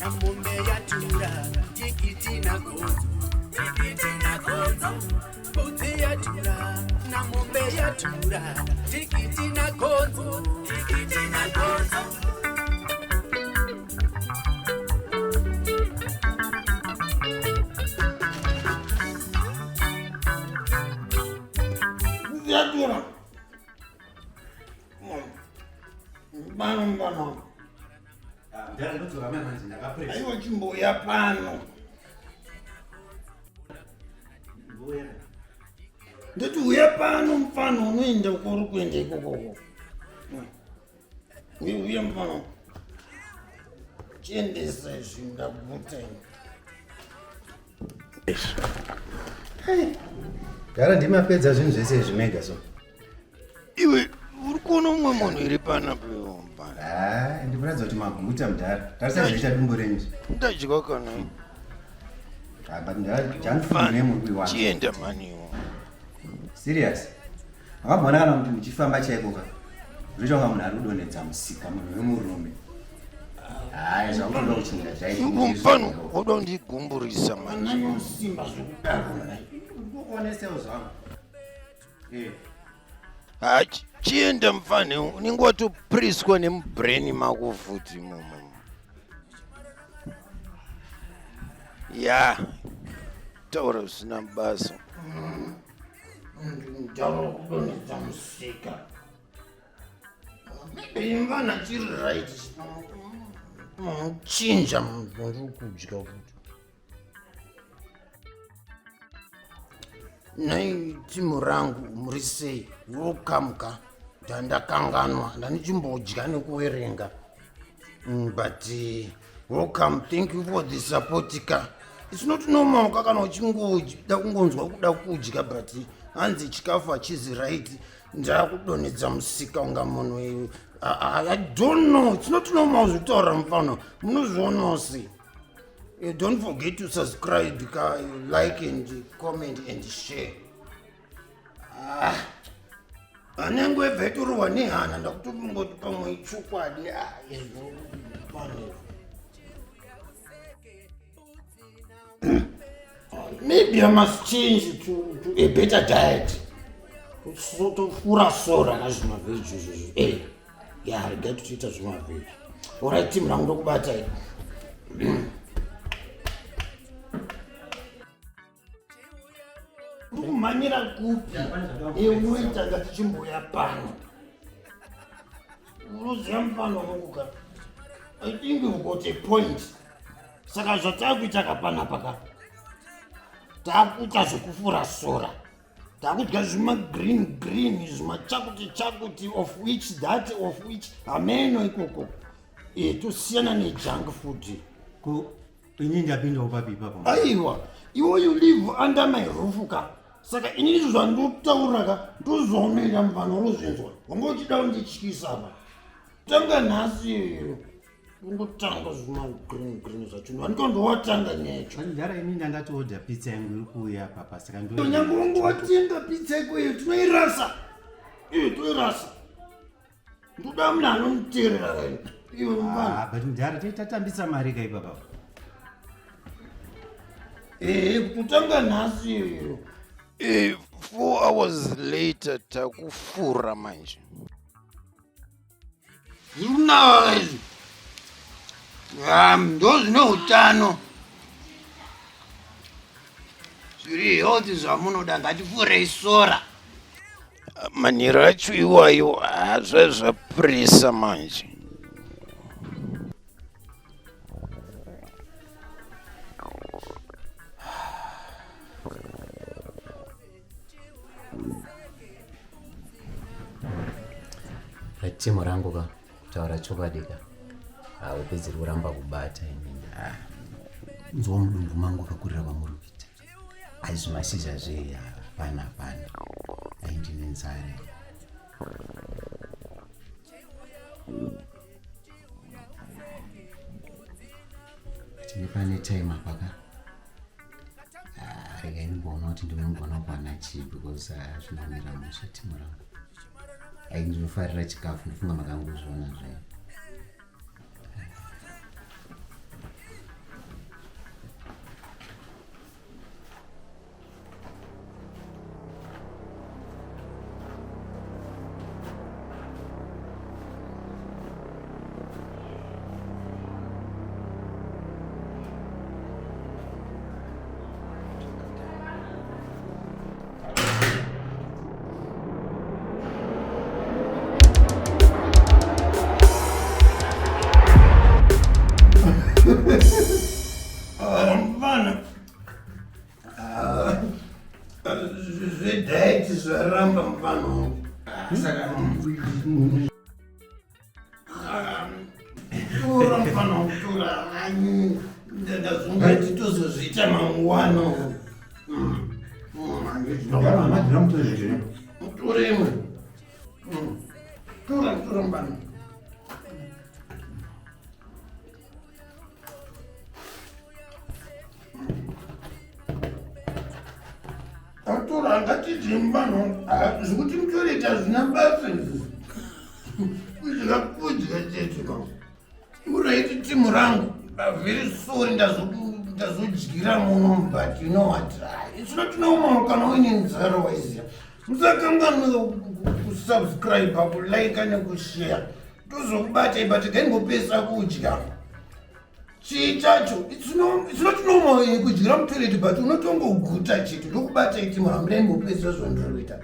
Namombe yatura tikiti nagonzo tikiti nagonzo mbudzi yatura namombe yatura tikiti nagonzo tikiti nagonzo. Mbudzi yatura. Pano pano. Aiwa chimboya pano. Ndoti uya pano mfano unoenda kwauri kuenda ikokoko. Uye uya mfano. Chiendesa izvi ndakuta ini. Gara ndimapedza zvinhu zvese izvi mega so. Iwe uri kuona umwe munhu iri panapa iwe mfana. Ah, ndikuratidza kuti maguta mudhara. Tarisa zvaita dumbu renyu. Ndadya kana. Ah, but mudhara junk food ne muri kuiwana. Chienda mani iwe. Serious. Makamboona kana kuti muchifamba chaiko ka. Zvinoita kunga munhu ari kudonhedza musika munhu wemurume. Hayi zvamunoda kuchinja chaiko. Mfano woda kundigumburisa manje. Anonyosimba zvekudaro mani. Kuonesewo zvangu. Eh. Ha, chienda mfane unenge watopreswa nemubrain mako futi mumu. Ya, taura zvisina basa. Ndaro kudonhedza musika. Maybe mvana chiri right. Chinja munhu kudya kuti. Nhai timu rangu muri sei? Vokamuka ndandakanganwa ndandichimbodya nekuverenga. But welcome, thank you for the support ka. It's not normal ka kana uchingoda kungonzwa kuda kudya but hanzi chikafu hachizi right. Ndakudonhedza musika unga munhu iwe. I don't know, it's not normal zvekutaura mufano. Munozvionawo sei? Don't forget to subscribe, ka, like and comment and share. Anenge ebveturwa nehana ndakutongoti pamwe ichokwadi. Izvo pane. Maybe I must change to a better diet. Tofura sora kazvimavheji izvozvo. Ya, regai tichiita zvimavheji. Alright, team rangu ndokubata iri. Uri kumhanyira kupi? Unoita ngatichimboya pano. Unoziva mufano wangu I think we've got a point. Saka zvatakuita kapanapa ka. Takuita zvekufura sora. Takudya zvima green green, zvima chakuti chakuti, of which that of which hameno ikoko. Tosiyana nejunk food. Ko ini ndapindawo papi ipapo? Aiwa, iwe you live under my roof ka. Saka ini izvo zvandotaura ka ndozvaunoita mufano urozvinzwa. Wanga uchida kundityisa apa. Tanga nhasi ungotanga zvima green green zvacho. Ndikandowatanga nyecho. Mudhara ini ndandatoodha pizza yangu iri kuuya papa saka ndo. Nyange wangu watenga pizza yako iyo tinoirasa. Iyo toirasa. Ndoda munhu anomuteerera kaini. Iwe mufana. Ah, but mudhara tatambisa mari ka ipapa. Kutotanga nhasi iyo. 4 hours later takufura manje. Zviri kunaka izvi. Ndo zvine utano. Zviri healthy zvamunoda, ngatifurei sora. Manheru acho iwayo zvapresa manje. Timu rangu ka kutaura chokwadi ka haupedzeri kuramba kubata inini. Nzwa mudumbu mangu akakurira kwamuri kuita. Aizvi mashizha zvei hapana hapana. Ai ndine nzara. Tine pane time apa ka. Regai ndimboona kuti ndinogona kuwana chii because zvinomira musha timu rangu. Ai ndinofarira chikafu, ndofunga makangozviona zvenyu. Right, zvaramba mufana wangu. Saka Tora mufana wangu, tora. Ndazungati tozozviita mangwana. Mutore imwe. Tora, tora mufana. Atora ngatidye mufana wangu. Zvekuti mutoreta hazvina basa izvi. Kudya kudya chete ka. Uraiti timu rangu. Very sorry ndazodyira muno, but you know what? It's not normal kana uine nzara, waiziya. Musakanganwa kusubscribe, kulike nekushare. Tozokubata, but gaingopesa kudya. Chii chacho? It's not normal kudyira mutoilet, but unotongoguta chete. Ndokubata itimu rangu, ndaingopesa zvandiri kuita.